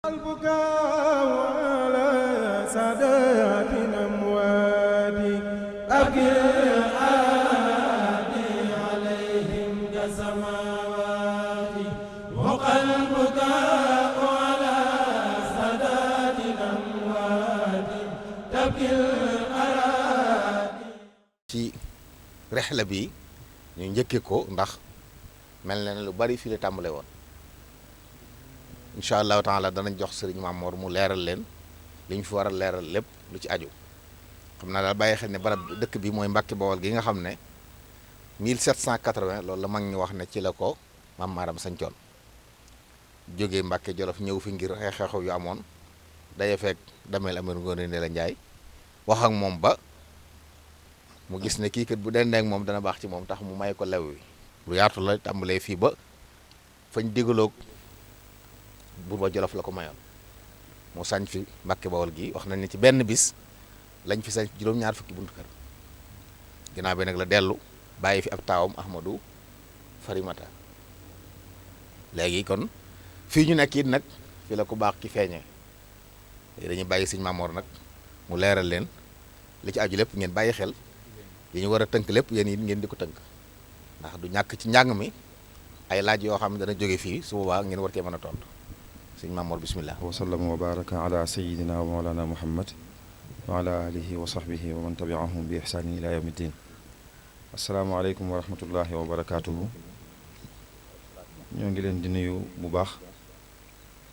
البكاء على سادات الأموات أبكي العادي عليهم كالسماوات وقلبك على سادات الأموات تبكي الأراضي. ci rexla bi ñu njëkkee ko ndax mel na ne lu bari fii la tàmbale woon incha allahu taala danañ jox sëriñ Mamor mu leeral leen li ñu fi war a leeral lépp lu ci aju xam naa daal bàyyi xel ne barab dëkk bi mooy Mbàkke Bawol gi nga xam ne 1780 loolu la mag ñu wax ne ci la ko maam Maaram sañcoon jógee Mbàkke Jolof ñëw fi ngir ay xew-xew yu amoon daye fekk dameel Amar Ngoone Ndeela Njaay wax ak moom ba mu gis ne kii kat bu dendee ak moom dana baax ci moom tax mu may ko lew wi lu yaatu la tàmbalee fii ba fañ digaloog buur ba Jolof la ko mayoon mu sañ fi Mbàkke Bawol gi wax nañ ne ci benn bis lañ fi sañ juróom-ñaar fukki buntu kër ginnaaw bi nag la dellu bàyyi fi ab taawam Ahmadou Farimata léegi kon fii ñu nekk it nag fii la ku baax ki feeñee dañuy bàyyi sëñ Mamor nag mu leeral leen li ci aju lépp ngeen bàyyi xel yi ñu war a tënk lépp yéen it ngeen di ko tënk ndax du ñàkk ci njàng mi ay laaj yoo xam ne dana jóge fii su boobaa ngeen war cee mën a tontu sëñ Mamor bismillah. wa sallama wa baraka ala sayidina wa mawlana muhammad wa ala alihi wa sahbihi wa man tabiahum bi ihsanin ila yawmi ddin. asalaamaaleykum wa rahmatullahi wa barakatuhu. ñoo ngi leen di nuyu bu baax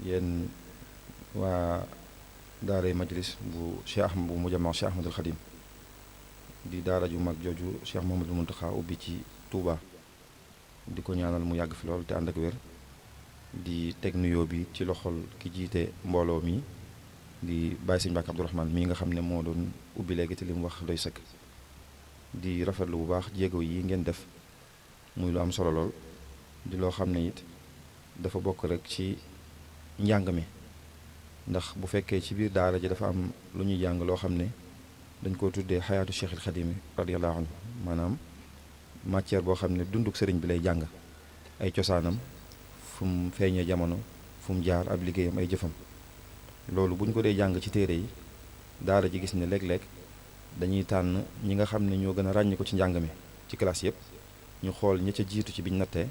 yéen waa daaray majlis bu Cheikh Ahmad bu mujamma Cheikh Ahmadul Xadim di daara ju mag jooju Cheikh Mouhamadul Muntaxa ubbi ci Touba di ko ñaanal mu yàgg fi lool te ànd ak wér di teg nuyoo bi ci loxol ki jiite mbooloo mi di Baye Sëñ Mbàkke Abdourahmane mii nga xam ne moo doon ubbi léegi te li mu wax doy sëkk di rafetlu bu baax jéego yi ngeen def muy lu am solo lool di loo xam ne it dafa bokk rek ci njàng mi ndax bu fekkee ci biir daara ji dafa am lu ñuy jàng loo xam ne dañ koo tuddee xayaatu Cheikhul Xadim radiyallahu anhu maanaam matière boo xam ne dunduk sëriñ bi lay jàng ay cosaanam fu mu feeñee jamono fu mu jaar ab liggéeyam ay jëfam loolu bu ñu ko dee jàng ci téere yi daara ji gis ne léeg-léeg dañuy tànn ñi nga xam ne ñoo gën a ràññi ko ci njàng mi ci classe yëpp ñu xool ña ca jiitu ci biñ nattee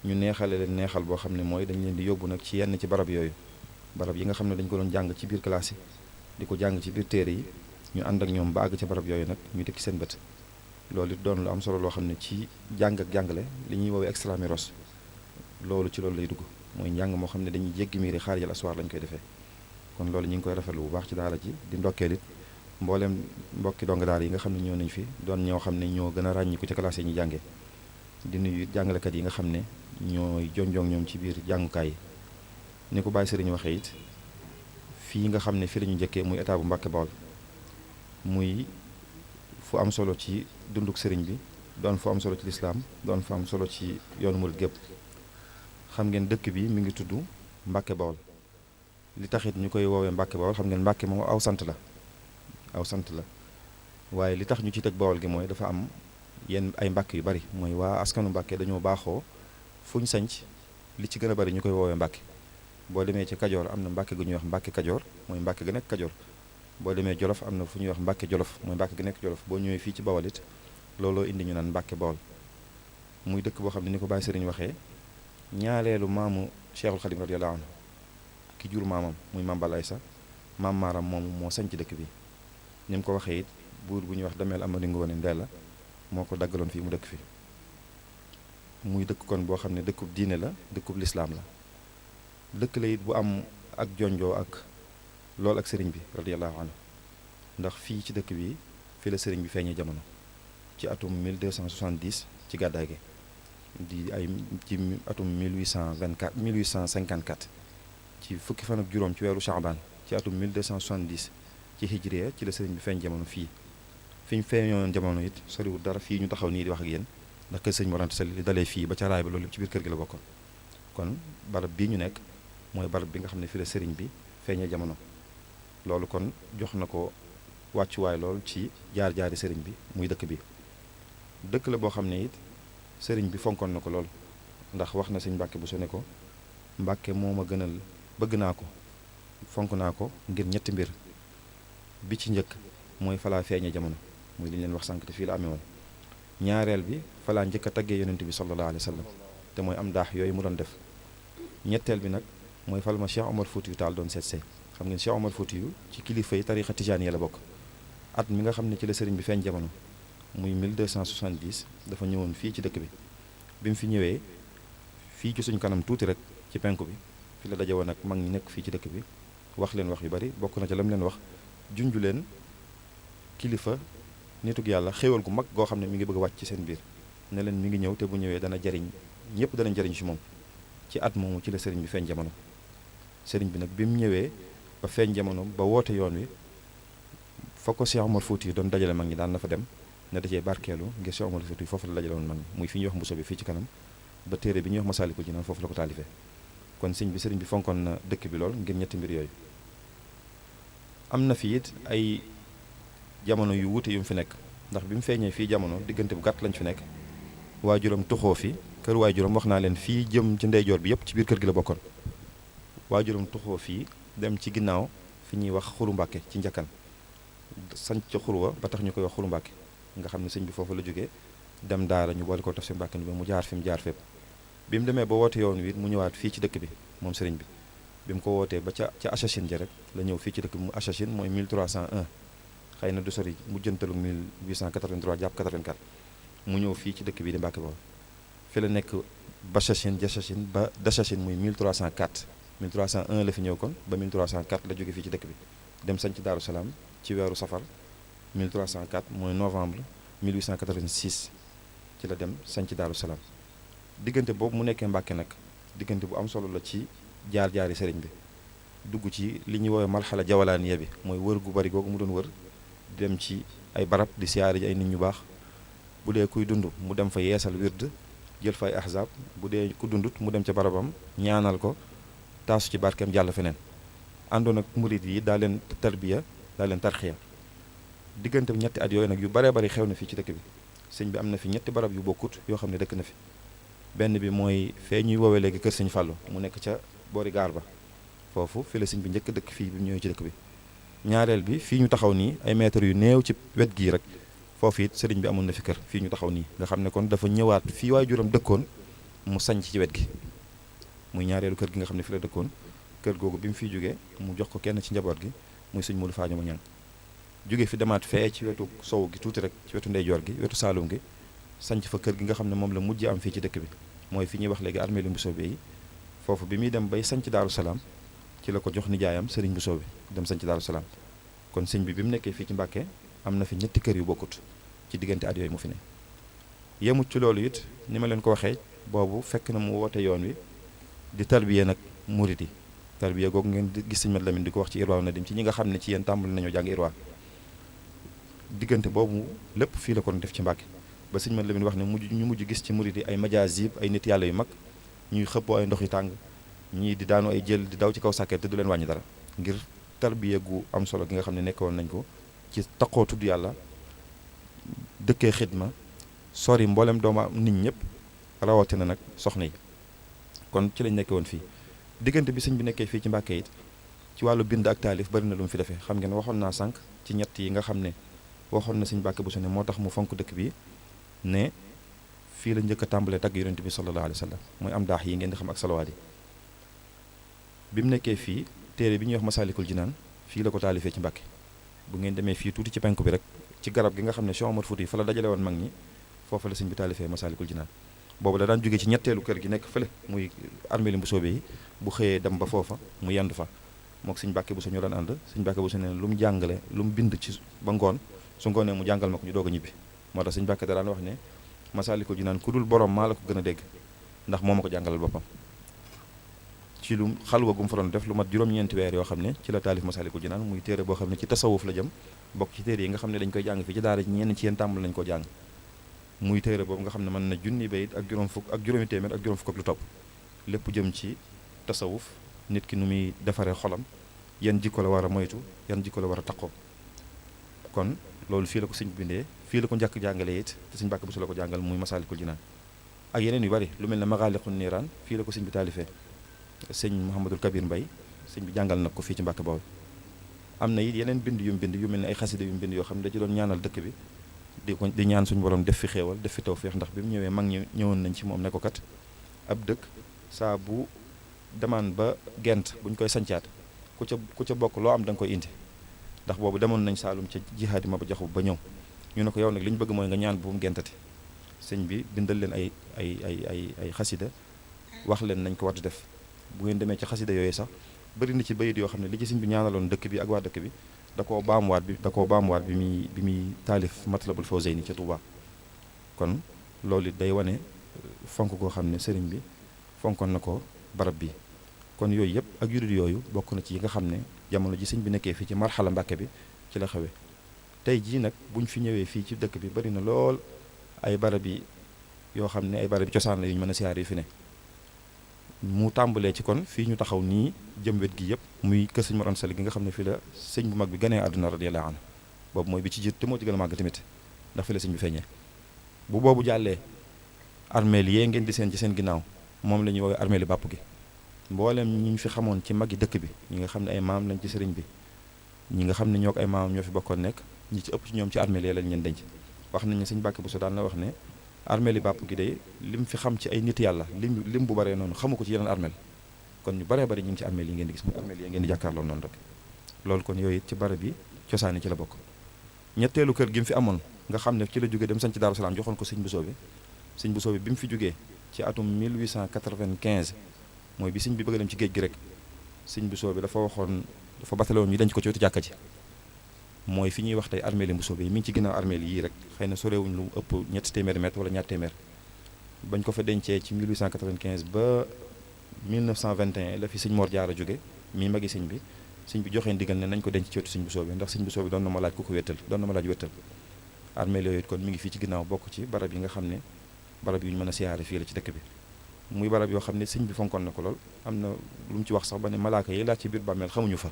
ñu neexale leen neexal boo xam ne mooy dañ leen di yóbbu nag ci yenn ci barab yooyu barab yi nga xam ne dañ ko doon jàng ci biir classe yi di ko jàng ci biir téere yi ñu ànd ak ñoom ba àgg ca barab yooyu nag ñu teg ci seen bët loolu it doon lu am solo loo xam ne ci jàng ak jàngale li ñuy woowee extramuros loolu ci loolu lay dugg mooy njàng moo xam ne dañuy jéggi miiri xaarijal aswaar lañ koy defee kon loolu ñu ngi koy rafetlu bu baax ci daara ji di ndokkeel it mbooleem mbokki dong daara yi nga xam ne ñoo nañ fi doon ñoo xam ne ñoo gën a ràññiku ca classe yi ñu jàngee di nuyu jàngalekat yi nga xam ne ñooy jonjoog ñoom ci biir jàngukaay yi ni ko Baye Sëriñ waxee it fii nga xam ne fii la ñu njëkkee muy état bu Mbàkke Bawol muy fu am solo ci dunduk sëriñ bi doon fu am solo ci lislaam doon fu am solo ci yoonu murid gépp xam ngeen dëkk bi mi ngi tudd Mbàkke Bawol li taxit ñu koy woowee Mbàkke Bawol xam ngeen Mbàkke moom aw sant la waaye li tax ñu ci teg Bawol gi mooy dafa am yenn ay Mbàkke yu bari mooy waa askanu Mbàkke dañoo baaxoo fuñ sanc li ci gën a bari ñu koy woowee Mbàkke boo demee ci Kajoor am na Mbàkke gu ñuy wax Mbàkke Kajoor mooy Mbàkke gi nekk Kajoor boo demee Jolof am na fu ñuy wax Mbàkke Jolof mooy Mbàkke gi nekk Jolof boo ñëwee fii ci Bawol it looloo indi ñu naan Mbàkke Bawol muy dëkk boo xam ne ni ko Baye Sëriñ waxee ñaareelu maamu Cheikhul Khadim radiyallahu anhu ki jur maamam muy Maam Balla Aysa maam Maaram moomu moo sanc dëkk bi ni mu ko waxee it buur bu ñuy wax dameel Amari Ngoone Ndeela moo ko daggaloon fii mu dëkk fi muy dëkk kon boo xam ne dëkkub diine la dëkkub lislaam la dëkk la it bu am ak jonjoo ak lool ak sëriñ bi radiyallahu anhu ndax fii ci dëkk bi fii la sëriñ bi feeñee jamono ci atum 1270 ci gàddaay gi di ay ci atum 1854 ci fukki fan ak juróom ci weeru Shaabaan ci atum 1270 ci hijriya ci la sëriñ bi feeñ jamono fii fi ñu feeñoon jamono it soriwul dara fii ñu taxaw nii di wax ak yéen ndax kër sëriñ Mor Anta Sali li dalee fii ba ca raay ba loolu lépp ci biir kër gi la bokkoon kon barab bii ñu nekk mooy barab bi nga xam ne fii la sëriñ bi feeñee jamono loolu kon jox na ko wàccuwaay lool ci jaar-jaari sëriñ bi muy dëkk bi dëkk la boo xam ne it sëriñ bi fonkoon na ko lool ndax wax na sëñ Mbàkke bu so ne ko Mbàkke moo ma gënal bëgg naa ko fonk naa ko ngir ñetti mbir. bi ci njëkk mooy falaa feeñe jamono muy li ñu leen wax sànq te fii la amee woon. ñaareel bi falaa njëkk a taggee yonent bi sallallahu alayhi wa sallam te mooy am daax yooyu mu doon def. ñetteel bi nag mooy fal ma Cheikh Omar Foutiyou Tall doon seet see xam ngeen Cheikh Omar Foutiyou ci kilifa yi tarixa tijaaniya la bokk. at mi nga xam ne ci la sëriñ bi feeñ jamono muy 1270 dafa ñëwoon fii ci dëkk bi. bi mu fi ñëwee fii ci suñ kanam tuuti rek ci penku bi fi la daje woon ak mag ñi nekk fii ci dëkk bi wax leen wax yu bari bokk na ca lam leen wax junju leen kilifa nitug yàlla xéewal gu mag goo xam ne mi ngi bëgg a wàcc ci seen biir ne leen mi ngi ñëw te bu ñëwee dana jariñ ñëpp danañ jariñ ci moom. ci at moomu ci la sëriñ bi feeñ jamono sëriñ bi nag bi mu ñëwee ba feeñ jamono ba woote yoon wi fa ko Cheikh Omar Fouti doon dajale mag ñi daan na fa dem ne dajee barkeelu ngir Cheikh Omar Fouti foofu la dajale woon mag ñi muy fi ñuy wax mbuso bi fii ci kanam ba téere bi ñuy wax Masaalikul Jinaan foofu la ko taalifee kon sëriñ bi fonkoon na dëkk bi lool ngir ñetti mbir yooyu. am na fi it ay jamono yu wuute yu mu fi nekk ndax bi mu feeñee fii jamono diggante bu gàtt lañ fi nekk waajuram tuxoo fi kër waajuram wax naa leen fii jëm ci ndeyjoor bi yëpp ci biir kër gi la bokkoon waajuram tuxoo fii dem ci ginnaaw fi ñuy wax xuru mbàkke ci njakkan sanc ca xurwa ba tax ñu koy wax xuru mbàkke nga xam ne sëñ bi foofu la jógee dem daara ñu boole ko taf si mbàkke ni ba mu jaar fi mu jaar fépp bi mu demee ba woote yoon wi mu ñëwaat fii ci dëkk bi moom sëriñ bi mu ko wootee ba ca Achachine ja rek la ñëw fii ci dëkk bi mu Achachine mooy 1301 xëy na du sori mu jëntalu 1883 jàpp 84 mu ñëw fii ci dëkk bi di Mbàkke Bawol fi la nekk ba Chachine Jachachine ba Dachachine muy 1304 1301 la fi ñëw kon ba 1304 la jóge fii ci dëkk bi dem sañ ci Daaru Salaam ci weeru safar 1304 mooy novembre 1886 ci la dem sañ ci Daaru Salaam diggante boobu mu nekkee Mbàkke nag diggante bu am solo la ci jaar-jaari sëriñ bi dugg ci li ñuy woowee marxala jawalaaniya bi mooy wër gu bari googu mu doon wër dem ci ay barab di siyaare ji ay nit ñu baax bu dee kuy dund mu dem fa yeesal wird jël fay ahzaab bu dee ku dundut mu dem ca barabam ñaanal ko taasu ci barkeem jàll feneen àndoon ak murid yi daa leen tarbiya daa leen tarxiya diggante ñetti at yooyu nag yu baree bari xew na fii ci dëkk bi sëñ bi am na fi ñetti barab yu bokkut yoo xam ne dëkk na fi benn bi mooy fee ñuy woowee léegi kër sëñ Fàllu mu nekk ca boori gaar ba foofu fi la sëñ bi njëkk dëkk fii bi mu ñëwee ci dëkk bi ñaareel bi fii ñu taxaw nii ay mètres yu néew ci wet gii rek foofu it sëriñ bi amoon na fi kër fii ñu taxaw nii nga xam ne kon dafa ñëwaat fii waajuram dëkkoon mu sañc ci wet gi muy ñaareelu kër gi nga xam ne fi la dëkkoon kër googu bi mu fiy jógee mu jox ko kenn ci njaboot gi muy sëñ Modou Faañu ma ñang jóge fi demaat fee ci wetu sow gi tuuti rek ci wetu ndeyjoor gi wetu saalum gi sañc fa kër gi nga xam ne moom la mujj am fii ci dëkk bi mooy fi ñuy wax léegi armée lu Mbusoobe yi foofu bi muy dem bay sañc Daaru Salaam ci la ko jox nijaayam sëriñ Mbusoobe dem sañc Daaru Salaam kon sëñ bi mu nekkee fii ci Mbàkke am na fi ñetti kër yu bokkut ci diggante at yooyu mu fi ne yemut ci loolu it ni ma leen ko waxee boobu fekk na mu woote yoon wi di tarbiya nag murit yi tarbiya googu ngeen gis sëñ Mat Lamin di ko wax ci Irwaa na dem ci ñi nga xam ne ci yéen tàmbali nañoo jàng Irwaa diggante boobu lépp fii la ko def ci Mbàkke ba sëñ Mat Lamin wax ne ñu mujj gis ci murit yi ay majaazib ay nit yàlla yu mag ñuy xëppoo ay ndox yu tàng ñii di daanu ay jël di daw ci kaw sàkket te du leen wàññi dara ngir tarbiya gu am solo gi nga xam ne nekkoon nañ ko ci taqoo tudd yàlla dëkkee xidma sori mboolem dooma nit ñëpp rawatina nag soxna yi kon ci lañ nekkee woon fii diggante bi sëñ bi nekkee fii ci Mbàkke it ci wàllu bind ak taalif bari na lu mu fi defee xam ngeen waxoon naa sànq ci ñett yi nga xam ne waxoon na sëñ Mbàkke Buso ne moo tax mu fonk dëkk bi ne fii la njëkk a tàmbalee tagg yonent bi sallallahu alayhi wa sallam mooy am daax yi ngeen di xam ak salawaat yi bi mu nekkee fii téere bi ñuy wax Masaalikul Jinaan fii la ko taalifee ci Mbàkke bu ngeen demee fii tuuti ci penku bi rek ci garab gi nga xam ne Cheikh Omar Fouti fa la dajale woon mag ñi foofu la sëñ bi taalifee Masaalikul Jinaan boobu da daan jógee ci ñetteelu kër gi nekk fële muy armée li Mbusoobe yi bu xëyee dem ba foofa mu yendu fa mook sëñ Mbàkke Buso ñoo daan ànd sëñ Mbàkke Buso ne lu mu jàngale lu mu bind ci ba ngoon su ngoonee mu jàngal ma ko ñu doog a ñibbi moo tax sëñ Mbàkke da daan wax ne Masaalikul Jinaan ku dul borom maa la ko gën a dégg ndax moo ma ko jàngalal boppam ci lu xalwa gu mu fa doon def lu mat juróom-ñeenti weer yoo xam ne ci la taalif Masaalikul Jinaan muy téere boo xam ne ci tasawuf la jëm bokk ci téere yi nga xam ne dañ koy jàng fii ci daara ñenn ci yéen tàmbal nañ ko jàng muy téere boobu nga xam ne mën na junni bayit ak juróom fukk ak juróomi téeméer ak juróom fukk ak lu topp lépp jëm ci tasawuf nit ki nu muy defaree xolam yan jikko la war a moytu yan jikko la war a taqoo kon loolu fii la ko sëñ bindee fii la ko njëkk jàngale it te sëñ Mbàkke Buso la ko jàngal muy Masaalikul Jinaan ak yeneen yu bari lu mel ne Magaaliqun Niiraan fii la ko sëñ bi taalifee sëñ Mouhamadul Kabir Mbay sëñ bi jàngal nag ko fii ci Mbàkke Bawol am na it yeneen bind yu mu bind yu mel ne ay xasida yu mu bind yoo xam ne da ci doon ñaanal dëkk bi di ñaan suñu borom def fi xéewal def fi tawféex ndax bi mu ñëwee mag ñi ñëwoon nañ ci moom ne ko kat ab dëkk saa bu demaan ba gent buñ koy sancaat ku ca bokk loo am da nga koy indi ndax boobu demoon nañ Saalum ca jihaadi ma ba jaxu ba ñëw ñu ne ko yow nag li ñu bëgg mooy nga ñaan bu mu gentati sëñ bi bindal leen ay xasida wax leen nañ ko war di def bu ngeen demee ci xasida yooyu sax bëri na ci bayit yoo xam ne li ci sëñ bi ñaanaloon dëkk bi ak waa dëkk bi da koo baamuwaat bi muy taalif Matlabul Fawzayni ca Touba kon loolu it day wane fonk koo xam ne sëriñ bi fonkoon na ko barab bi kon yooyu yëpp ak yudut yooyu bokk na ci yi nga xam ne jamono ji sëñ bi nekkee fii ci marxala Mbàkke bi ci la xewe tey jii nag buñ fi ñëwee fii ci dëkk bi bari na lool ay barab yi yoo xam ne ay barab yi cosaan la yu ñu mën a siyaar yi fi ne mu tàmbalee ci kon fii ñu taxaw nii jëm wet gi yëpp muy kër sëñ Mor Anta Sali gi nga xam ne fii la sëñ bu mag bi ganee àdduna radiyallahu anhu boobu mooy bi ci jiit te moo ci gën a màgg tamit ndax fi la sëñ bi feeñee bu boobu jàllee armeel yee ngeen di seen ci seen ginnaaw moom la ñuy woowee armeeli bàpp gi mboolem ñi ñu fi xamoon ci magi dëkk bi ñi nga xam ne ay maam lañ ci sëriñ bi ñi nga xam ne ñoo ko ay maamam ñoo fi bokkoon nekk ñi ci ëpp ci ñoom ci armeel yee lañ leen denc wax nañ ne sëñ Mbàkke Buso daan na wax ne armeeli bàpp gi day lim fi xam ci ay nit yàlla lim bu baree noonu xamu ko ci yeneen armeel kon ñu baree bari ñu ngi ci armeel yi ngeen di gis muy armeel yi ngeen di jàkkaarloo noonu rek loolu kon yooyu it ci barab bi cosaan yi ci la bokk ñetteelu kër gi mu fi amoon nga xam ne ci la jógee dem sañ ci Daaru Salaam joxoon ko sëñ Buso bi mu fi jógee ci atum 1895 mooy bi sëñ bi bëgg a dem ci géej gi rek sëñ Buso bi dafa batale woon ñu denc ko ci wetu jàkka ji mooy fi ñuy wax tey armeel yi Buso bi mi ngi ci ginnaaw armeel yii rek xëy na sorewuñ lu ëpp ñetti téeméeri mètre wala ñaar téeméer bañ ko fa dencee ci 1895 ba 1921 la fi sëñ Mor Jaara jóge mi magi sëñ bi joxee ndigal ne nañ ko denc ci wetu sëñ Buso bi ndax sëñ Buso bi doon na ma laaj ku ko wéttal doon na ma laaj wéttal armeel yooyu kon mi ngi fii ci ginnaaw bokk ci barab yi nga xam ne barab yu ñu mën a siyaare fii la ci dëkk bi muy barab yoo xam ne sëñ bi fonkoon na ko lool am na lu mu ci wax sax ba ne malaaka yi laaj ci biir bàmmeel xamuñu fa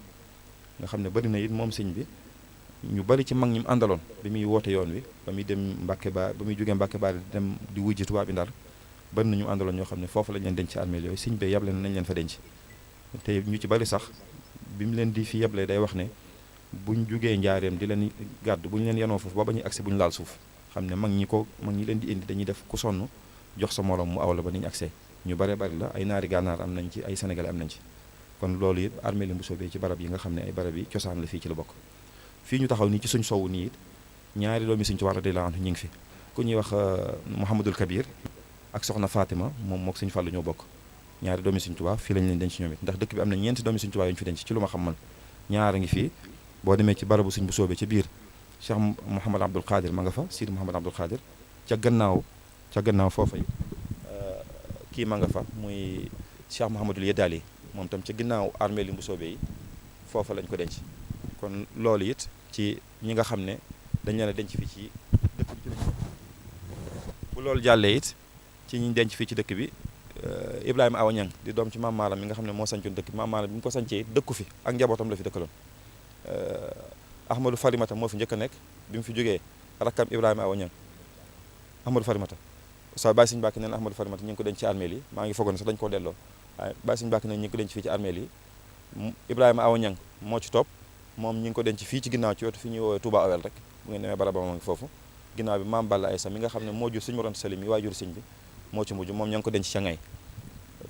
nga xam ne bari na it moom sëñ bi ñu bari ci mag ñi mu àndaloon bi muy woote yoon wi ba muy dem Mbàkke ba muy jógee Mbàkke ba di dem di wujji Tuubaa bi Ndar bari na ñu àndaloon ñoo xam ne foofu lañ leen denc ci armeel yooyu sëñ bi yable nañ leen fa denc te ñu ci bari sax bi mu leen di fi yeble day wax ne buñ jógee njaareem di leen gàddu bu ñu leen yenoo foofu ba ba ñuy agsi bu ñu laal suuf xam ne mag ñi leen di indi dañuy def ku sonn jox sa morom mu aw la ba ni ñu agsee ñu bare bari la ay naari gànnaar am nañ ci ay sénégalais am nañ ci kon loolu it armeel yi Buso bi ci barab yi nga xam ne ay barab yi cosaan la fii ci la bokk fii ñu taxaw nii ci suñ sowu nii it ñaari doomi Sëñ Tuubaa radiyallaahu anhu ñu ngi fi ku ñuy wax Mouhamadul Kabir ak soxna Fatima moom mook Sëñ Fallu ñoo bokk ñaari doomi Sëñ Tuubaa fii lañ leen denc ñoom it ndax dëkk bi am na ñeenti doomi Sëñ Tuubaa yu ñu fi denc ci lu ma xam man ñaar a ngi fii boo demee ci barabu Sëñ Buso bi ci biir Cheikh Mouhamad Abdoul Khadir ma nga fa Sidi Mouhamad Abdoul Khadir ca gannaaw foofa yi kii ma nga fa muy Cheikh Mouhamadul Yeddaali moom tam ca ginnaaw armée li Buso bi foofa lañ ko denc kon loolu it ci ñi nga xam ne dañ leen a denc fii ci dëkk bi ci lañ bu loolu jàllee it ci ñi denc fii ci dëkk bi Ibrahima Awa Ñang di doom ci maam Maaram mi nga xam ne moo sancoon dëkk bi maam Maaram bi mu ko sancee dëkku fi ak njabootam la fi dëkkaloon Ahmadou Farimata moo fi njëkk a nekk bi mu fi jógee rakkam Ibrahima Awa Ñang Ahmadou Farimata sa Baye Sëñ Mbàkke neen Ahmadou Farimata ñu ngi ko denc ci armeel yi maa ngi fogoon sax dañu koo delloo waaye Baye Sëñ Mbàkke neen ñu ngi ko denc fii ci armeel yi Ibrahima Awa Ñang moo ci topp moom ñu ngi ko denc fii ci ginnaaw ci wetu fi ñuy woowee Touba Awel rek bu ngeen demee baraba moo ngi foofu ginnaaw bi maam Balla Aysa mi nga xam ne moo jur Sëñ Mor Anta Sali mi waajur sëñ bi moo ci mujj moom ña ngi ko denc ca ngay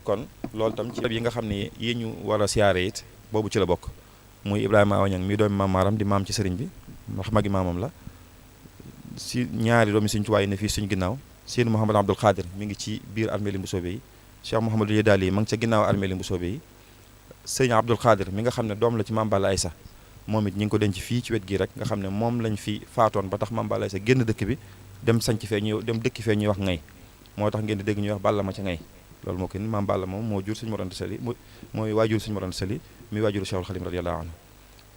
kon loolu tam ci yi nga xam ne yi ñu war a siyaare it boobu ci la bokk muy Ibrahima Awa Ñang mi doomi maam Maaram di maam ci sëriñ bi ndax magi maamam la si ñaari doomi Sëñ Tuubaa yi ne fii suñu ginnaaw Seydi Mouhamad Abdoul Khadir mi ngi ci biir armeel yi Mbusoobe yi Cheikh Mouhamadou Yeddaali yi ma ngi ca ginnaaw armeel yi Mbusoobe yi sëñ Abdoul Khadir mi nga xam ne doom la ci maam Balla Aysa moom it ñi ngi ko denc fii ci wet gi rek nga xam ne moom lañ fi faatoon ba tax maam Balla Aysa génn dëkk bi dem sanc fee ñuy dem dëkki fee ñuy wax ngay moo tax ngeen di dégg ñuy wax Balla ma ca ngay loolu moo ko maam Balla moom moo jur Sëñ Mor Anta Sali mooy waajur Sëñ Mor Anta Sali mi waajuru Cheikhul Khadim radiyallahu anhu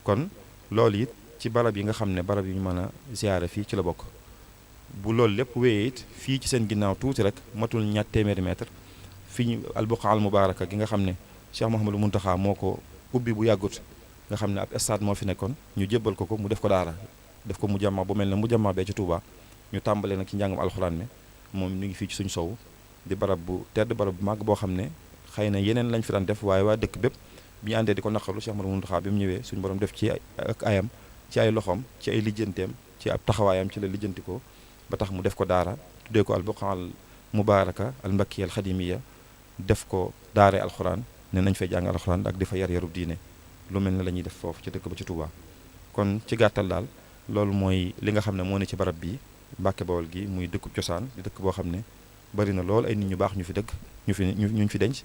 kon loolu it ci barab yi nga xam ne barab yu ñu mën a ziyaare fii ci la bokk bu loolu lépp wéyee it fii ci seen ginnaaw tuuti rek matul ñaar téeméeri mètre fii ñu albuqa al mubaraka gi nga xam ne Cheikh Mouhamadou Mountakha moo ko ubbi bu yàggut nga xam ne ab stade moo fi nekkoon ñu jébbal ko mu def ko daara def ko mu jàmma bu mel ne mu jàmma bee ci Touba ñu tàmbalee nag ci njàngam alxuraan mi moom mi ngi fii ci suñu sow di barab bu tedd barab bu màgg boo xam ne xëy na yeneen lañ fi daan def waaye waa dëkk bépp bi ñu àndee di ko naqarlu Cheikh Mouhamadou Mountakha bi mu ñëwee suñu borom def ci ak ayam ci ay loxoom ci ay lijjanteem ci ab taxawaayam ci la lijjanti ko ba tax mu def ko daara tuddee ko al buqa al mubaraka al mbakkiya al xadimiya def ko daare alxuraan ne nañ fay jàng alxuraan ak di fa yar yarub diine lu mel ne la ñuy def foofu ci dëkk ba ci Touba. kon ci gàttal daal loolu mooy li nga xam ne moo ne ci barab bi Mbàkke Bawol gi muy dëkkub cosaan di dëkk boo xam ne bari na lool ay nit ñu baax ñu fi dëkk ñu fi denc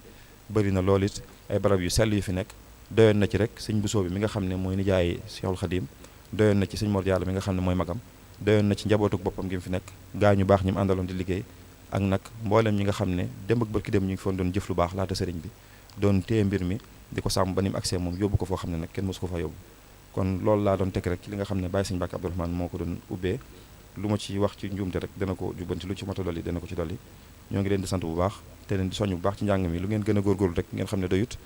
bari na lool it ay barab yu sell yu fi nekk doyoon na ci rek sëñ Bousso bi mi nga xam ne mooy nijaay Cheikhul Khadim doyoon na ci sëñ Mor Diallo mi nga xam ne mooy magam doyoon na ci njabootuk boppam gi mu fi nekk gaa ñu baax ñi mu àndaloon di liggéey ak nag mboolem ñi nga xam ne démb ak barki dem ñu ngi foon doon jëf lu baax laata sëriñ bi doon téye mbir mi di ko sàmm ba ni mu agsee moom yóbbu ko foo xam ne nag kenn mosu ko fa yóbbu kon loolu laa doon teg rek ci li nga xam ne Baye Sëñ Mbàkke Abdourahmane moo ko doon ubbee lu ma ci wax ci njuumte rek dana ko jubbanti lu ci mata dolli dana ko ci dolli ñoo ngi leen di sant bu baax te leen di soññ bu baax ci njàng mi lu ngeen gën a góorgóorlu rek ngeen xam ne doyut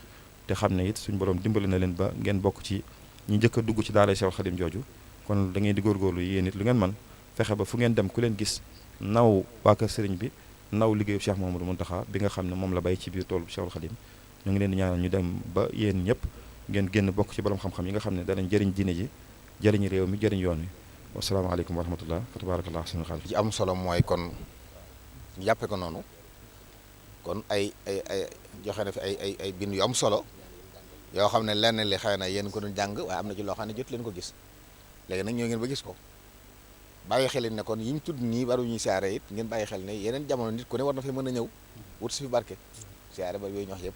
te xam ne it suñu borom dimbali na leen ba ngeen bokk ci ñi njëkk a dugg ci daara Cheikh Khadim jooju kon da ngeen di góorgóorlu yéen it lu ngeen mën fexe ba fu ngeen dem ku leen gis naw waa kër sëriñ bi naw liggéeyu Cheikh Mouhamadou Mountakha bi nga xam ne moom la bay ci biir toolu Cheikhul Khadim ñu ngi leen di ñaanal ñu dem ba yéen ñëpp ngeen génn bokk ci borom xam-xam yi nga xam ne danañ jëriñ diine ji jëriñ réew mi jëriñ yoon wi wasalaamaaleykum wa rahmatullah fa tabarakallah sunu xaalis ci am solo mooy kon jàppe ko noonu kon ay joxe na fi ay bind yu am solo yoo xam ne lenn li xëy na yéen ko doon jàng waaye am na ci loo xam ne jot leen ko gis léegi nag ñoo ngeen ba gis ko bàyyi xel ne kon yi ñu tudd nii baru ñuy siyaare it ngeen bàyyi xel ne yeneen jamono nit ku ne war na fi mën a ñëw wut si fi barke siyaare ba yooyu ñu wax yëpp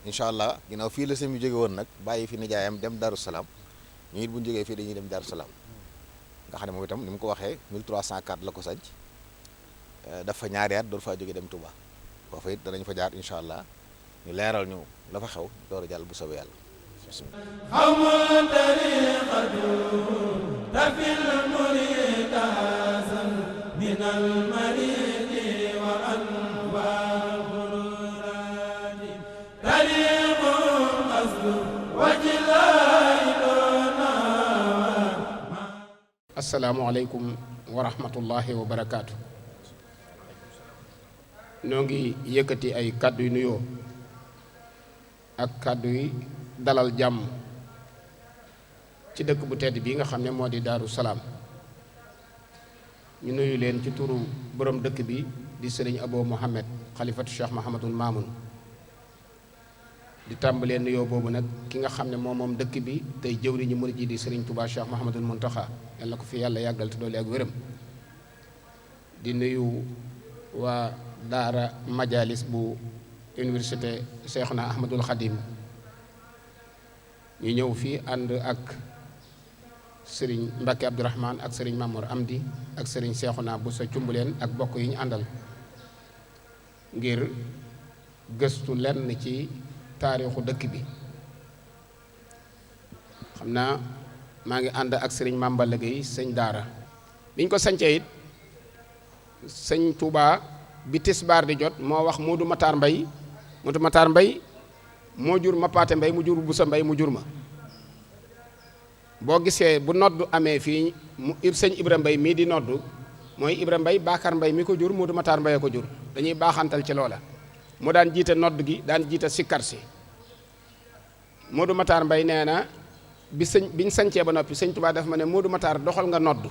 incha allah ginnaaw fii la sëñ bi jóge woon nag bàyyi fi nijaayam dem Darou Salaam ñu it bu ñu jógee fii dañuy dem Darou Salaam nga xam ne moom itam ni mu ko waxee 1304 la ko sanc dafa ñaari at door faa jóge dem Touba foofu it danañ fa jaar incha allah ñu leeral ñu la fa xew door a jàll bu soobee yàlla xamul tariqatu tafil muridazan min al maridi wa anwar khururati tariqun qasdu wajilay dona. Asalaamualeykum wa rahmatullahi wa barakaatu. ñoo ngi yëkkati ay kàddu yu nuyoo ak kàddu yi dalal jàmm ci dëkk bu tedd bii nga xam ne moo di Daaru Salaam. ñu nuyu leen ci turu borom dëkk bi di sëriñ Abo Mohamed xalifatu Cheikh Mahamadul Mamoun. di tàmbalee nuyoo boobu nag ki nga xam ne moom dëkk bi tey jëwriñu murid ji di sëriñ Touba Cheikh Mahamadul Muntaxa yàlla ko fi yàlla yàggal te doole ak wéram. di nuyu waa daara majalis bu université Cheikhuna Ahmadul Khadim ñu ñëw fii ànd ak sëriñ Mbacke Abdourahmane ak sëriñ Mamour Amdi ak sëriñ Cheikhuna bu sa cumbuleen ak bokk yi ñu àndal ngir gëstu lenn ci taarixu dëkk bi. xam naa maa ngi ànd ak sëriñ Mamballa Gueye sëñ daara biñ ko sancee it sëñ Touba bi tisbaar di jot moo wax Modou Matar Mbay moo jur Mapaate Mbay mu jur Busa Mbay mu jur ma. boo gisee bu nodd amee fii mu sëñ Ibra Mbay mii di nodd mooy Ibra Mbay Bakar Mbay mi ko jur Modou Matar Mbay ko jur dañuy baaxantal ci loola. mu daan jiite nodd gi daan jiite sikkar si. Modou Matar Mbay nee na biñ sancee ba noppi sëñ Touba daf ma ne Modou Matar doxal nga nodd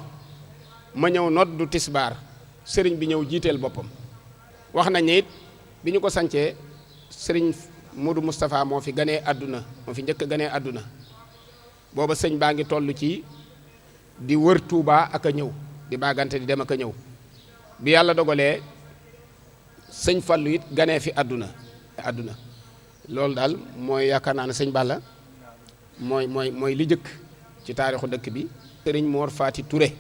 ma ñëw noddu tisbaar sëriñ bi ñëw jiiteel boppam. wax nañ ne it bi ñu ko sancee sëriñ Modou Moustapha moo fi ganee àdduna moo fi njëkk ganee àdduna booba sëñ baa ngi toll ci di wër Touba ak a ñëw di baagante di dem ak a ñëw bi yàlla dogalee sëñ Fallu it ganee fi àdduna loolu daal mooy yaakaar naa ne sëñ Balla mooy li jëkk ci taarixu dëkk bi. sëriñ Mor Faati Touré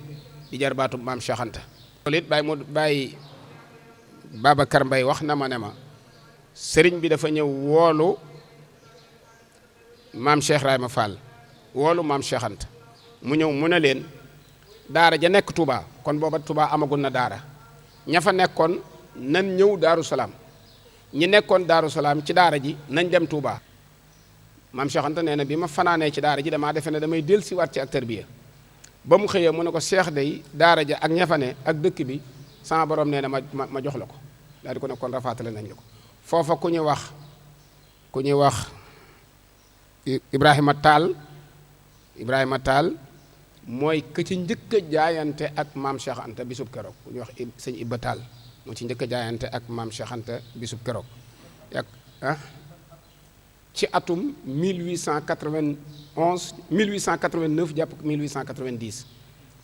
di jarbaatu maam Cheikh Anta. loolu it bàyyi Babacar Mbay wax na ma ne ma sëriñ bi dafa ñëw woolu maam Cheikh Rayma Fall woolu maam Cheikh Anta mu ñëw mu ne leen daara ja nekk Touba kon booba Touba amagul na daara ña fa nekkoon nan ñëw Daaru Salaam ñi nekkoon Daaru Salaam ci daara ji nañ dem Touba. maam Cheikh Anta nee na bi ma fanaanee ci daara ji damaa defe ne damay dellusiwaat ci ak tarbiya ba mu xëyee mu ne ko Cheikh day daara ja ak ña fa ne ak dëkk bi sama borom nee na ma jox la ko daal di ko ne kon rafaatale nañ la ko. foofa ku ñuy wax Ibrahima Taal mooy ka ci njëkk a jaayante ak maam Cheikh Anta bisub keroog ku ñuy wax sëñ Ibba Taal moo ci njëkk a jaayante ak maam Cheikh Anta bisub keroog ci atum 1891 1889 jàpp 1890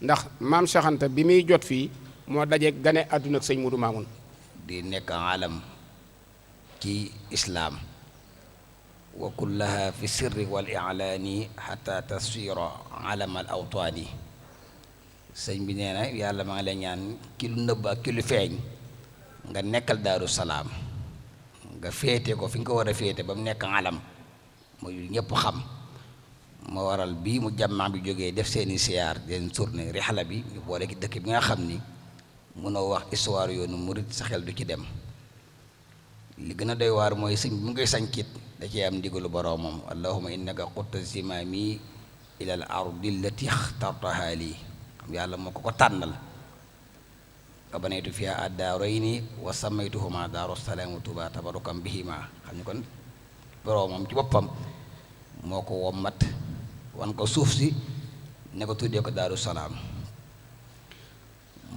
ndax maam Cheikh Anta bi muy jot fii moo daje gane àdduna ak sëñ Mudu Maamun di nekk alam ci islaam wa kullaha fi sirri wal i'laani xata taswira alam al awtaani sëñ bi nee na yàlla ma ngi lay ñaan ki lu nëbb ak ki lu feeñ nga nekkal Daaru Salaam nga féete ko fi nga ko war a féete ba mu nekk alam muy ñëpp xam moo waral bii mu jàmmaa bi jógee def seeni siyaar den tournée rixla bi ñu boole ki dëkk bi nga xam ni mënoo wax histoire yoonu murit sa xel du ci dem li gën a doy waar mooy sëñ bi mu ngay sañkit da cee am ndigalu boroomam allahumma innaka qutta zimaami ila al ardi allati ixtartaha lii xam yàlla moo ko tànnal wa banaytu fiha ad-daarayni wa sammaytuhuma daaru salaam wa tuuba tabarukan bihima xam ni kon boroomam ci boppam moo ko wommat wan ko suuf si ne ko tuddee ko Daaru Salaam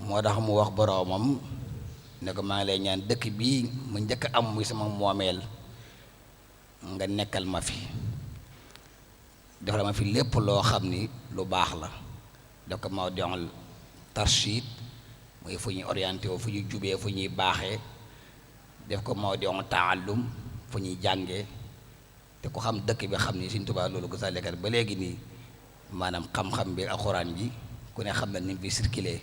moo tax mu wax boroomam ne ko maa ngi lay ñaan dëkk bii mu njëkk am muy sama moomeel nga nekkal ma fi defal ma fi lépp loo xam ni lu baax la def ko ma dongal tarshid muy fu ñuy orienté wu fu ñuy jubee fu ñuy baaxee def ko ma dongal taallum fu ñuy jàngee te ku xam dëkk bi xam ni Sëñ Tuubaa loolu gisalekat ba léegi nii maanaam xam-xam bi alxuraan ji ku ne xam na ni mu fi circulé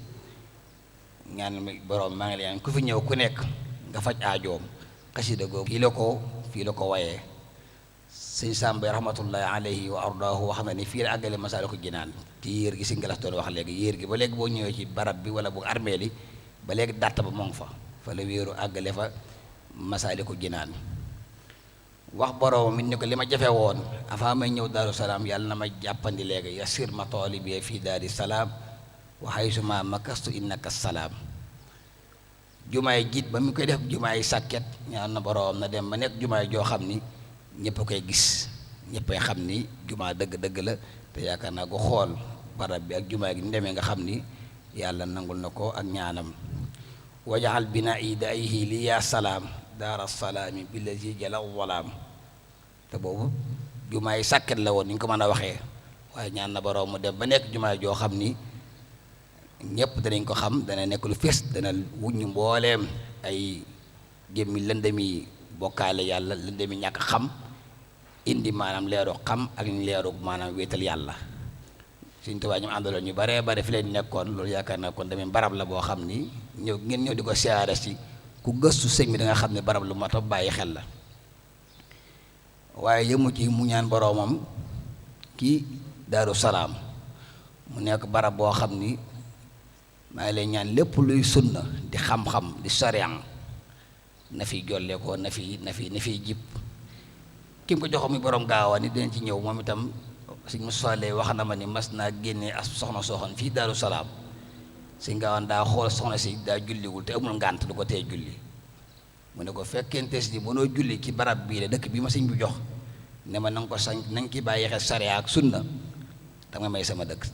ñaan borom maa ngi leen ku fi ñëw ku nekk nga faj aajoom xasida googu fii la ko wayee sëñ Sàmba rahmatullahi alayhi wa ardaahu wax na ni fii la àggale Masaalikul Jinaan ci yéer gi si ngalas doon wax léegi yéer gi ba léegi boo ñëwee ci barab bi wala bu armeel yi ba léegi dàtt ba moo ngi fa la wéeru àggale fa Masaalikul Jinaan wax boroom it ni ko li ma jafe woon avant may ñëw Daaru Salaam yàlla na ma jàppandi léegi yasir ma tooli bi fii Daari Salaam wa haysuma makastu innaka salaam jumaay jiit ba mu koy def jumaay sàkket ñaan na boroom na dem ba nekk jumaay joo xam ni ñëpp a koy gis ñëppay xam ni jumaa dëgg-dëgg la te yaakaar naa ko xool barab bi ak jumaay gi ni demee nga xam ni yàlla nangul na ko ak ñaanam wajaxal bina i dayhi li yaa salaam daara salaami billazi jala walaam te boobu jumaay sàkket la woon ni ñu ko mën a waxee waaye ñaan na boroom mu dem ba nekk jumaay joo xam ni ñëpp danañ ko xam dana nekk lu fés dana wuññu mbooleem ay gémmi lëndëmi bokkaale yàlla lëndëmi ñàkk xam indi maanaam leeru xam ak leeru maanaam wéetal yàlla Sëñ Tuubaa ñu àndaloon ñu baree bare fi leen nekkoon loolu yaakaar naa kon demee barab la boo xam ni ngeen ñëw di ko siyaare si ku gëstu sëñ bi da nga xam ne barab lu mat a bàyyi xel la waaye yëmu ci mu ñaan boroomam ki Daaru Salaam mu nekk barab boo xam ni maa ngi lay ñaan lépp luy sunna di xam-xam di sariyan na fi jolle ko na fi jib ki mu ko joxo muy borom gaawaan ni dinañ ci ñëw moom itam sëñ Moussa Lay wax na ma ni mas naa génne as soxna sooxan fii Daaru Salaam sëñ gaawaan daa xool soxna si daa julliwul te amul ngànt du ko tee julli mu ne ko fekkente si mënoo julli ci barab bii la dëkk bi ma sëñ bi jox ne ma na nga ko sañ na nga ci bàyyi xel sariya ak sunna danga may sama dëkk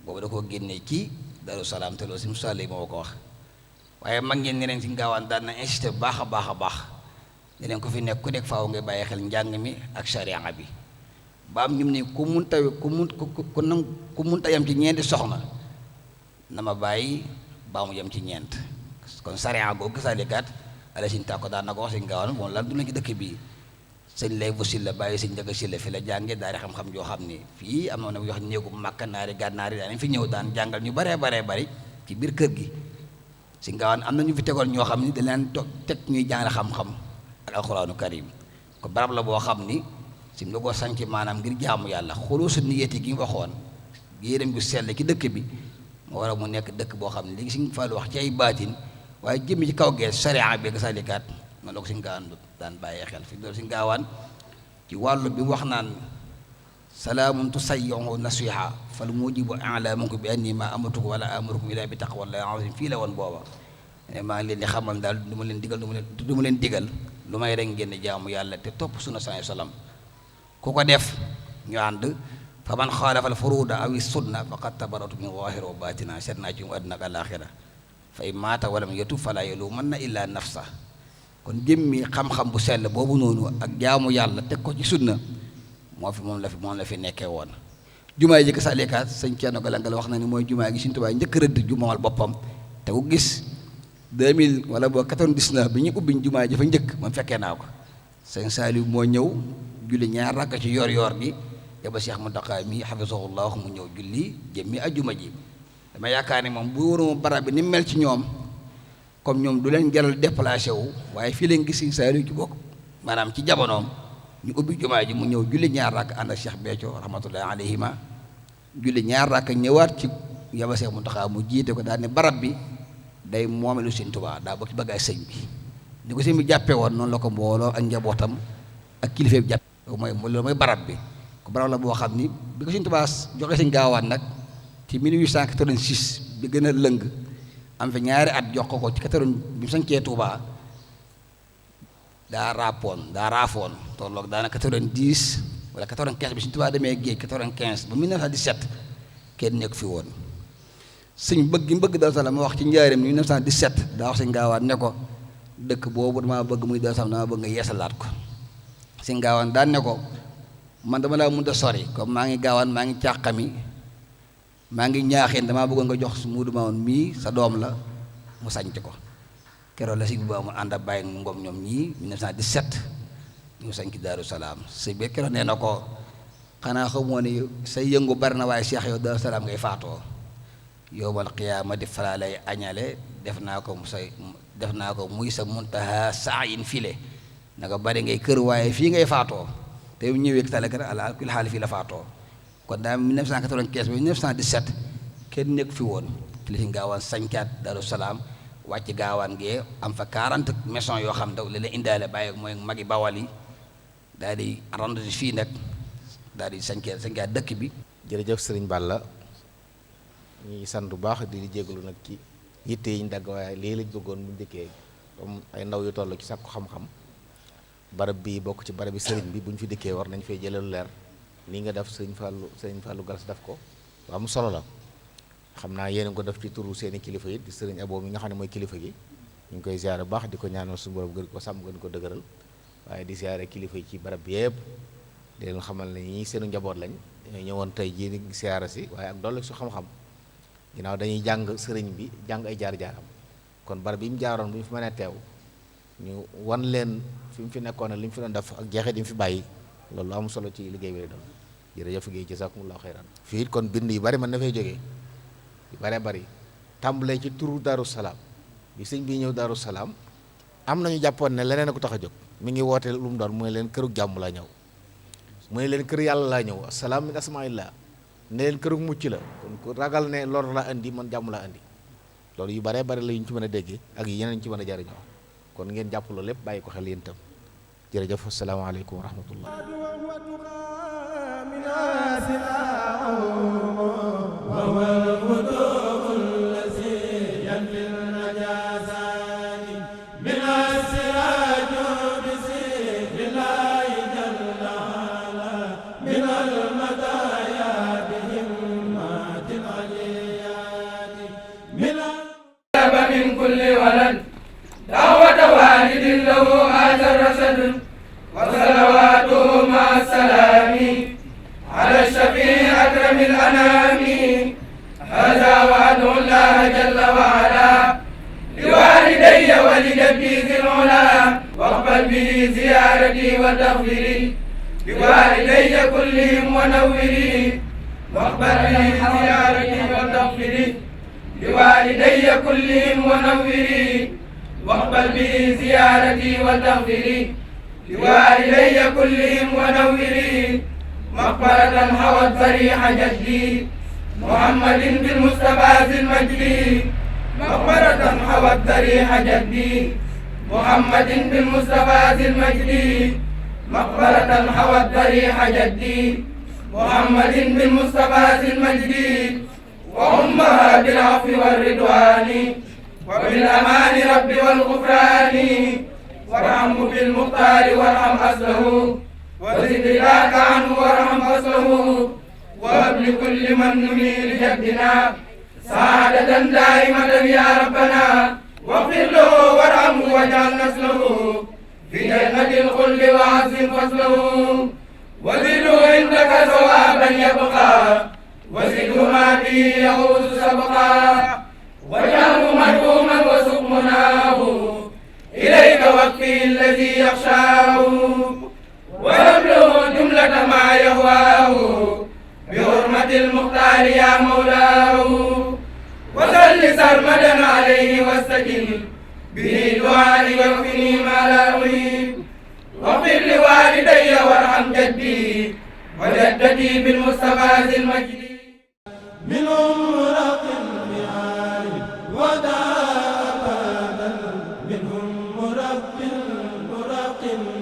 boobu da koo génnee ci Daaru Salaam te loolu si Moussa Lay moo ko wax waaye mag ngeen neneen si gaawaan daan na insisté bu baax a baax neneen ko fi nekk ku nekk faaw ngay bàyyi xel njàng mi ak sariya bi ba am ñum ni ku mun ta yam ci ñeenti soxna na ma bàyyi baa mu yem ci ñeent kon sariya googu gisaalikaat ala sin tàkko daan na ko wax si gaawaan moom lan du na ci dëkk bii sëñ lay bu Silla bàyyi sëñ Njaga Silla fi la jànge daari xam-xam joo xam ni fii am na wax néegu Makka naari gànnaari daan fi ñëw daan jàngal ñu baree bari ci biir kër gi si ngaawaan am na ñu fi tegoon ñoo xam ni dañ leen teg ñuy jàngale xam-xam ak alxuraanu karim ko barab la boo xam ni si nga ko sanc maanaam ngir jaamu yàlla xuluusu niyati gi nga waxoon yéeram gu sell ki dëkk bi moo war a mu nekk dëkk boo xam ne léegi si nga fa wax ci ay baatin waaye jëmmi ci kaw gee sariya bi nga salikaat noonu la ko si ngaawaan daan bàyyee xel fi loolu si ngaawaan ci wàllu bi wax naan salaamun tusayyihu nasiha fal mujibu alaamukum bi anni ma amatukum wala amurukum ila bi taqwallahi azim fii la woon booba maa ngi leen di xamal daal du ma leen digal lu may rek ngeen jaamu yàlla te topp sunna sallallahu alayhi wasallam ku ko def ñu ànd fa man xaalafa al furuuda aw sunna faqad tabaratu min zahir wa batina seet naa ci mu àdduna ak àlaxira fa in maata walam yatub fala yalumanna illa nafsa kon jëmmi xam-xam bu sell boobu noonu ak jaamu yàlla teg ko ci sunna moom la fi nekkee woon. jumaa yi jëkk salikaat sëñ Thierno Galangal wax na ni mooy jumaa gi Sëñ Tuubaa njëkk rëdd jumaal boppam te ku gis 2000 wala boo 99 bi ñu ubbi jumaa ji fa njëkk man fekkee naa ko sëñ Saliou moo ñëw julli ñaar rakk ci yor bi yaba Cheikh Mountakha mi hafizahullah mu ñëw julli jëmmi ajjuma ji dama yaakaar ni moom bu waroon barab bi ni mel ci ñoom comme ñoom du leen jaral déplacé wu waaye fii leen gis sëñ Saliou ci bokk maanaam ci jamonoom ñu ubbi jumaa ji mu ñëw julli ñaar rakk ànd ak Cheikh Béthio rahmatullahi alayhima julli ñaar rakk ñëwaat ci yaba Cheikh Mountakha mu jiite ko daal ne barab bi day moomelu Sëñ Tuubaa daa bokk ci baggaay sëñ bi ni ko sëñ bi jàppee woon noonu la ko mbooloo ak njabootam ak kilifa bi jàppe loolu mooy barab bi ko barab la boo xam ni bi ko Sëñ Tuubaa joxe Sëñ Gaawaan nag ci 1886 bi gën a lëng am fa ñaari at jox ko ci 80 bi mu sañcee Tuubaa daa raafoon tolloog daana 90 wala 95 bi Sëñ Tuubaa demee géej 95 ba 1917 kenn nekk fi woon sëñ bëgg gi mu bëgg Daaru Salaam ma wax ci njaareem 1917 daa wax Sëñ Gaawaan ne ko dëkk boobu damaa bëgg muy Daaru Salaam damaa bëgg nga yeesalaat ko Sëñ Gaawaan daan ne ko man dama laa mënut a sori comme maa ngi Gaawaan maa ngi càqami maa ngi ñaaxeen damaa bëggoon nga jox Muudu Maamun mii sa doom la mu sañc ko keroog la si bu mu ànd ak bàyyi ngoom ñoom ñii 1917 ñu sañc Daaru Salaam sëñ bi keroog nee na ko xanaa xamoo ni say yëngu bari na waaye Cheikh yow Daaru Salaam ngay faatoo yowmal qiyaamati falaa lay añale def naa ko muy sa muntaha saayin file naka bari ngay kër waaye fii ngay faatoo te bu ñëwee talakar ala kulli xaal fii la faatoo kon daal 1995 ba 1917 kenn nekk fi woon fi la si Gaawaan sañcaat Daaru Salaam wàcc Gaawaan gee am fa 40 maisons yoo xam daw la leen indaale bàyyi mooy magi Bawal yi daal di rendre fii nag daal di sañcaat dëkk bi. jërëjëf Sëriñ Balla ñuy sant bu baax di jégalu nag ci yitte yi ñu dagg waaye lii lañ bëggoon mu njëkkee comme ay ndaw yu toll ci sàkku xam-xam barab bii bokk ci barab bi sëriñ bi bu ñu fi dikkee war nañ fay jëlee lu leer nii nga def sëriñ Fallou Galas def ko waaw mu solo la xam naa yéen a ko def ci turu seeni kilifa yi di sëriñ Abo mi nga xam ne mooy kilifa gi ñu ngi koy ziare bu baax di ko ñaanal suñu borom gën ko sàmm gën ko dëgëral waaye di ziare kilifa yi ci barab bi yëpp di leen xamal ne ñii seenu njaboot lañ ñëwoon tey jii ni ziare si waaye ak dolli su xam-xam ginnaaw dañuy jàng sëriñ bi jàng ay jaar-jaaram kon barab bi mu jaaroon bu ñu fi mënee teew ñu wan leen fi mu fi nekkoon ak li mu fi doon def ak jeexit yi mu fi bàyyi loolu am solo ci liggéey bi lay doon jërëjëf Guèye jazakumullahu xayran fii it kon bind yu bari mën na fay jógee yu bari bari tàmbalee ci turu Daaru Salaam bi sëñ bi ñëw Daaru Salaam am nañu jàppoon ne leneen a ko tax a jóg mi ngi woote lu mu doon mooy leen këru jàmm laa ñëw mooy leen kër yàlla laa ñëw asalaam min asmaillah ne leen këru mucc la kon ku ragal ne lor laa indi man jàmm laa indi loolu yu baree bari la yu ñu ci mën a déggee ak yi yeneen ci mën a jariñoo kon ngeen jàpp loolu lépp bàyyi ko xel yéen itam jërëjëf asalaamaaleykum wa rahmatullah من كل ولد دعوة والد له هذا الرسل وصلواته مع السلام على الشفيع أكرم الأنام هذا وعد الله جل وعلا لوالدي ولجدي ذي العلا واقبل به زيارتي وتغفري لوالدي كلهم ونوري واقبل به زيارتي وتغفري لوالدي كلهم ونوري واقبل به زيارتي وتغفري لوالدي كلهم ونوري مقبرة حوت ضريح جدي محمد بالمصطفى ذي المجد مقبرة حوت ضريح جدي محمد بالمصطفى ذي المجد مقبرة حوت ضريح جدي محمد بالمصطفى ذي المجد وأمها بالعفو والرضوان وبالأمان رب والغفران وارحمه بالمختار وارحم أصله وزد ذاك عنه وارحم فصله وهب لكل من نميل جدنا سعادة دائمة يا ربنا واغفر له وارحمه واجعل نسله في جنة الخلد وعزم فصله وزده عندك ثوابا يبقى وزده ما فيه يعوز سبقا واجعله مرحوما وسق مناه إليك وكفي الذي يخشاه ويبلغ جملة ما يهواه بحرمة المختار يا مولاه وصل سرمدا عليه واستجب به دعائي واكفني ما لا أريد واغفر لوالدي وارحم جدي وجدتي بالمصطفى ذي المجد منهم مرقم بعال ودابا منهم مرقم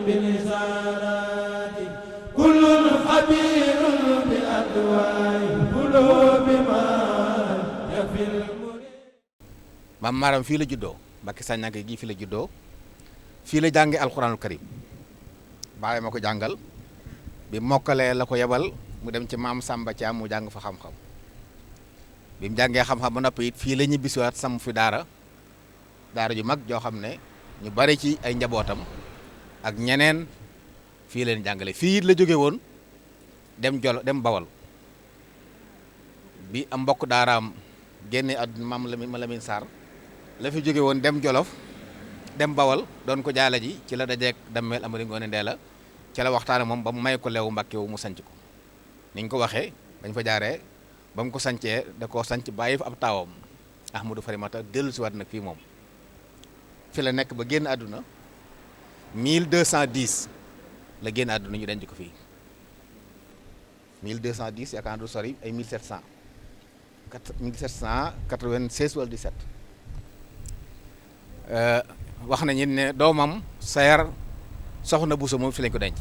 بالإزارات كل خبير بأدواء قلوب ما يفي المريد. maam Maram fii la juddoo Mbàkke Saññanke gi fii la juddoo fii la jànge alxuraanul karim baay ma ko jàngal bi mokkalee la ko yebal mu dem ci maam Samba Thiam mu jàng fa xam-xam bi mu jàngee xam-xam ba noppi it fii la ñibbisiwaat sam fi daara ju mag joo xam ne ñu bari ci ay njabootam ak ñeneen fii leen jàngale fii it la jóge woon dem Bawal bi am mbokk daaraam génne àdduna maam Lamine Sarr la fi jóge woon dem Jolof dem Bawal doon ko jaala ji ci la dajeek dammeel Amari Ngoone Ndeela ci la waxtaane moom ba mu may ko leewu Mbàkke wu mu sanc ko niñ ko waxee dañ fa jaaree ba mu ko sancee da koo sanc bàyyi fa ab taawam Ahmadou Farimata dellu si waat nag fii moom fi la nekk ba génn àdduna 1210 la génn àdduna ñu denc ko fii 1210 yaakaar du sori ay 1796 wala 17 wax nañu ne doomam Sayar Soxna Buso moom fi lañ ko denc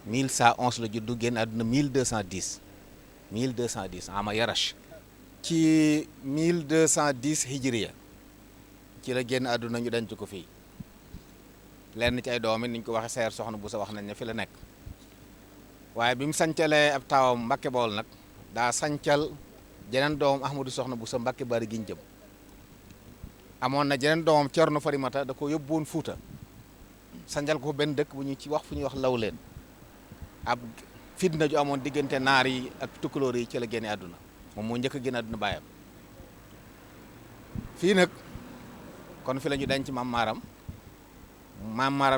1111 la juddu génn àdduna 1210 ama yarash ci 1210 hijriya ci la génn àdduna ñu denc ko fii lenn ci ay doom it ni ñu ko waxee Sayar Soxna Buso wax nañ ne fi la nekk waaye bi mu sancalee ab taawam Mbàkke Bawol nag daa sancal jeneen doomam Ahmadou Soxna Buso Mbàkke Bari giñ jëm amoon na jeneen doomam Cerno Farimata da ko yóbbuwoon Fuuta sanjal ko benn dëkk bu ñu ci wax fu ñuy wax Lawleen ab fitna ju amoon diggante naar yi ak tukulóor yi ci la génne àdduna moom moo njëkk a génne àdduna baayam fii nag kon fi la ñu denc maam Maaram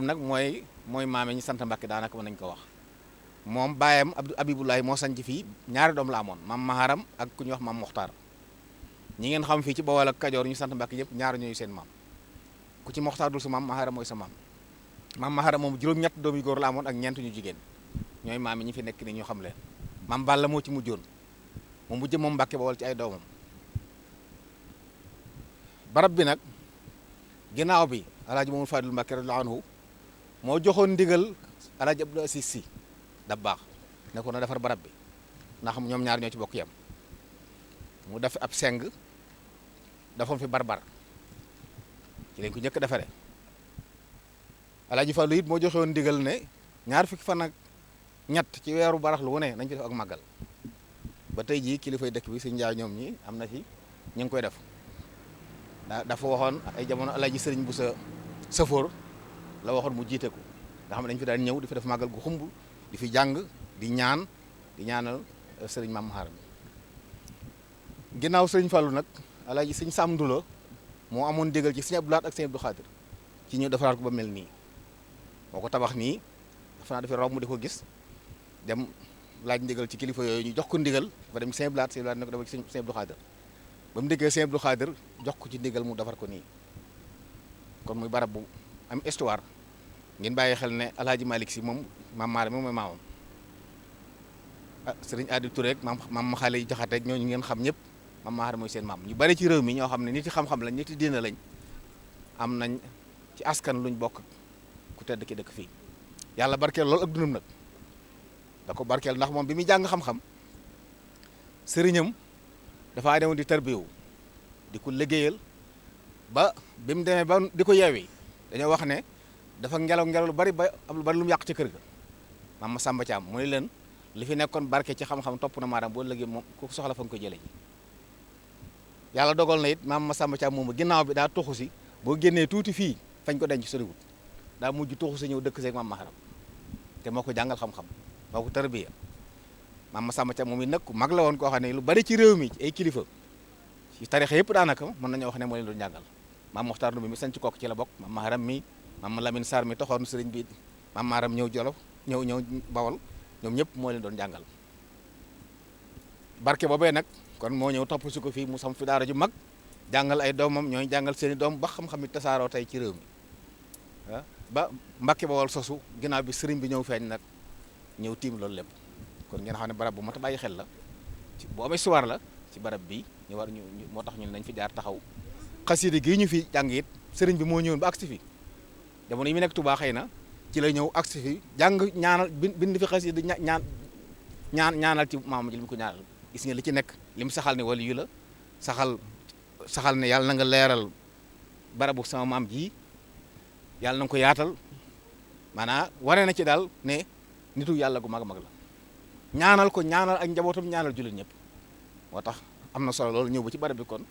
nag mooy maame ñu sant Mbàkke daanaka mën nañ ko wax moom baayam Abibulaay moo sanc fii ñaari doom la amoon maam Maharam ak ku ñuy wax maam Moxtaar ñi ngeen xam fii ci Bawol ak Kajoor ñu sant Mbàkke yëpp ñaar ñooyu seen maam ku ci Moxtaar dul sa maam Maharam mooy sa maam Maharam moom juróom-ñett doom yu góor la amoon ak ñeent ñu jigéen ñooy maam yi ñi fi nekk ni ñu xam leen maam Balla moo ci mujjoon moom mujj moom Mbàkke Bawol ci ay doomam barab bi nag ginnaaw bi alaaji Mamadou Fadil Mbàkke radiyallaahu anhu moo joxoon ndigal alaaji Abdou Aziz Si da baax ne ko na defar barab bi ndax ñoom ñaar ñoo ci bokk yam mu def ab seng dafoon fi barbar ci lañ ko njëkk defaree alaaji Fallu it moo joxe woon ndigal ne ñaar fukki fan ak ñett ci weeru barax lu wane nañ ci def ak màggal ba tey jii kilifay dëkk bi Sëñ Njaay ñoom ñi am na ci ñu ngi koy def dafa waxoon ay jamono alaaji Sëriñ bu sa safoor la waxoon mu jiite ko nga xam ne dañ fi daan ñëw di fi def màggal gu xumb di fi jàng di ñaanal sëriñ Maam Maharam ginnaaw sëriñ Fallu nag alaaji Sëñ Sam Ndulo moo amoon ndigal ci Sëñ Abdou Lahad ak Sëñ Abdou Khadir ci ñu defaraat ko ba mel nii moo ko tabax nii dafa naa dafay romb di ko gis dem laaj ndigal ci kilifa yooyu ñu jox ko ndigal ba dem Sëñ Abdou Lahad Sëñ Abdou Lahad ne ko defal ci Sëñ Abdou Khadir ba mu déggee Sëñ Abdou Khadir jox ko ci ndigal mu defar ko nii kon muy barab bu am histoire ngeen bàyyi xel ne alaaji Malick Si moom Maam Maharam moom mooy maamam sëriñ Adi Touré ak maam xale yi Jaxate ak ñooñu ngeen xam ñëpp Maam Maharam mooy seen maam ñu bari ci réew mi ñoo xam ne nit yi xam-xam lañ nit yi diina lañ am nañ ci askan luñ bokk ku tedd ki dëkk fii yàlla barkeel loolu ak dundum nag da ko barkeel ndax moom bi muy jàng xam-xam sëriñam dafa demoon di tarbiyewu di ko liggéeyal ba bi mu demee ba di ko yeewi dañoo wax ne dafa ngelaw lu bari ba am lu bari lu mu yàq ci kër ga maam Masamba Thiam mu ne leen li fi nekkoon barke ci xam-xam topp na maanaam boo léegi moom ku soxla fa nga ko jëlee ji yàlla dogal na it maam Masamba Thiam moomu ginnaaw bi daa tuxu si boo génnee tuuti fii fañ ko denc soriwut daa mujj tuxu si ñëw dëkk seeg maam Maharam te moo ko jàngal xam-xam moo ko tarbiya maam Masamba Thiam moom it nag ku mag la woon koo xam ne lu bari ci réew mi ay kilifa ci tarixa yëpp daanaka mën nañoo wax ne moo leen doon jàngal maam Moxtaar Ndumbe mi sanc Kokki ci la bokk maam Maharam mi maam Lamine Sarr mi taxoon sëriñ bi maam Maharam ñëw Jolof ñëw Bawol ñoom ñëpp moo leen doon jàngal barke boobee nag kon moo ñëw topp si ko fii mu sam fi daara ju mag jàngal ay doomam ñooy jàngal seeni doom ba xam-xam it tasaaroo tey ci réew mi ba Mbàkke Bawol sosu ginnaaw bi sëriñ bi ñëw feeñ nag ñëw tiim loolu lépp kon ngeen xam ne barab bu mat a bàyyi xel la ci bu amee histoire la ci barab bi ñu war ñu moo tax ñu nañ fi jaar taxaw xasida gii ñu fi jàng it sëriñ bi moo ñëwoon ba agsi fi jamono yi mu nekk Touba xëy na ci la ñëw agsi fi jàng ñaanal bind fi xasida ñaanal ci maam ji li mu ko ñaanal gis nga li ci nekk li mu saxal ne wali yu la saxal ne yàlla na nga leeral barabu sama maam ji yàlla na nga ko yaatal maanaam waree na ci daal ne nitu yàlla gu mag a mag la ñaanal ko ñaanal ak njabootam ñaanal jullit ñëpp moo tax am na solo loolu ñëw ba ci barab bi kon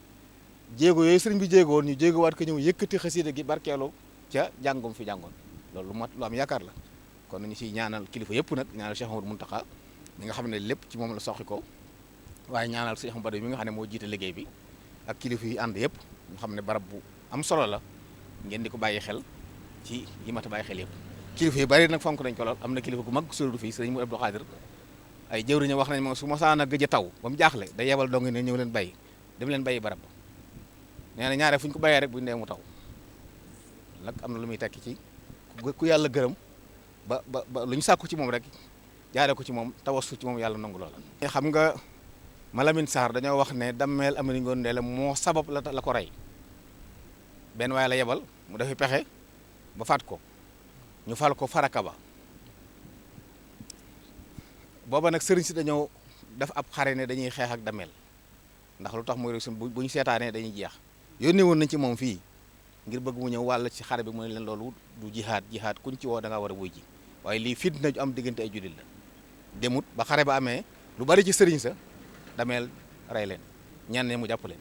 jéego yooyu sëriñ bi jéegoon ñu jéegowaat ko ñëw yëkkati xasida gi barkeelu ca jàngum fi jàngoon loolu lu am yaakaar la kon nañu siy ñaanal kilifa yëpp nag ñaanal Cheikh Amadou Mountakha mi nga xam ne lépp ci moom la soxi ko waaye ñaanal Cheikh Mbado mi nga xam ne moo jiite liggéey bi ak kilifa yi ànd yëpp ñu xam ne barab bu am solo la ngeen di ko bàyyi xel ci yi mat a bàyyi xel yëpp kilifa yi bari nag fonk nañ ko lool am na kilifa gu mag soridu fii sëriñ mu Abdou Khadir ay jëwriñu wax nañ moom su ma saana gëj a taw ba mu jaaxle day yebal dong ne ñëw leen bàyyi dem leen bàyyi barab nee na ñaare fu ñu ko bàyyee rek bu ñu dee mu taw nag am na lu muy tekki ci ku yàlla gërëm ba lu ñu sàkku ci moom rek jaaree ko ci moom tawasu ci moom yàlla nangu loola. xam nga Malamine Sarr dañoo wax ne dammeel Amari Ngoone Ndeela moo sabab la ko rey benn waaye la yebal mu defi pexe ba faat ko ñu fal ko faraka ba booba nag sëriñ si dañoo def ab xare ne dañuy xeex ak dammeel ndax lu tax muy rek bu ñu seetaanee dañuy jeex yónnee woon nañ ci moom fii ngir bëgg mu ñëw wàll ci xare bi mu ne leen loolu du jihaad kuñ ci woo da nga war a wuy ji waaye lii fitna ju am diggante ay jullit la demut ba xare ba amee lu bari ci sëriñ sa dameel rey leen ñenn ñi mu jàpp leen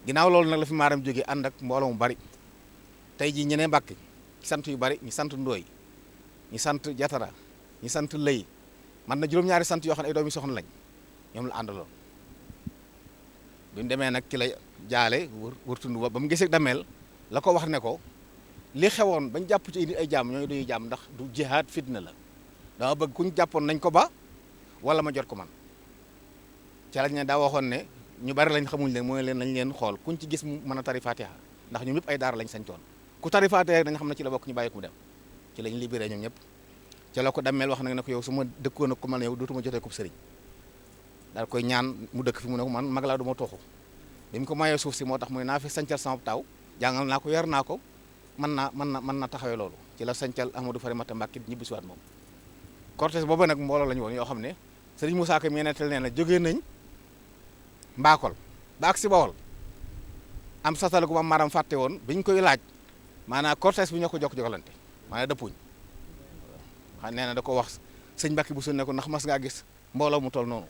ginnaaw loolu nag la fi maaram jógee ànd ak mbooloo mu bari tey jii ñeneen Mbàkke ci sant yu bari ñi sant Ndooy ñi sant Jatara ñi sant Lëy man na juróom-ñaari sant yoo xam ne ay doomi soxna lañ ñoom la àndaloon bi mu demee nag ci la jaale wër tund ba mu gisee dameel la ko wax ne ko li xewoon bañ jàpp ci ay jaam ñooñu dañuy jaam ndax du jihaad fitna la dama bëgg kuñ jàppoon nañ ko ba wala ma jot ko man ca lañ ne daa waxoon ne ñu bari lañ xamuñ leen mooy leen nañ leen xool kuñ ci gis mu mën a tari Fatiha ndax ñoom ñëpp ay daara lañ sañtoon ku tari Fatiha rek dañ xam ne ci la bokk ñu bàyyi ko mu dem ci lañ libéré ñoom ñëpp ca la ko dammeel wax nag ne ko yow su ma dëkkoon ak ku man yow dootuma jotee ko sëriñ daal koy ñaan mu dëkk fi mu ne ko man mag laa du ma toxu bi mu ko mayee suuf si moo tax mu ne naa fi sancal sama taaw jàngal naa ko yar naa ko mën na taxawee loolu ci la sancal Ahmadou Farimata Mbàkke ñibbi si waat moom cortège boobu nag mbooloo lañu woon yoo xam ne sëriñ Moussa Ka mi nettal nee na jógee nañ Mbakol ba ak si Bawol am satala gu ma maram fàtte woon biñ koy laaj maanaam cortège bi ñoo ko jokk-jokalante maanaam dëppuñ xam nee na da ko wax sëñ Mbàkke bu su ne ko ndax mas ngaa gis mbooloo mu toll noonu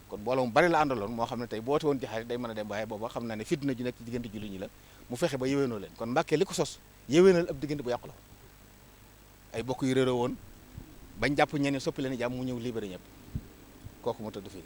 kon mbooloo mu bari la àndaloon moo xam ne tey boote woon ci xarit day mën a dem waaye booba xam naa ne fitna ju nekk ci diggante jullit ñi la mu fexe ba yéwénoo leen kon Mbàkke li ko sos yéwénal ab diggante bu yàqu la ay bokk yu réeroo woon bañ jàpp ñenn soppi leen jàmm mu ñëw libéré ñëpp kooku moo tëdd fii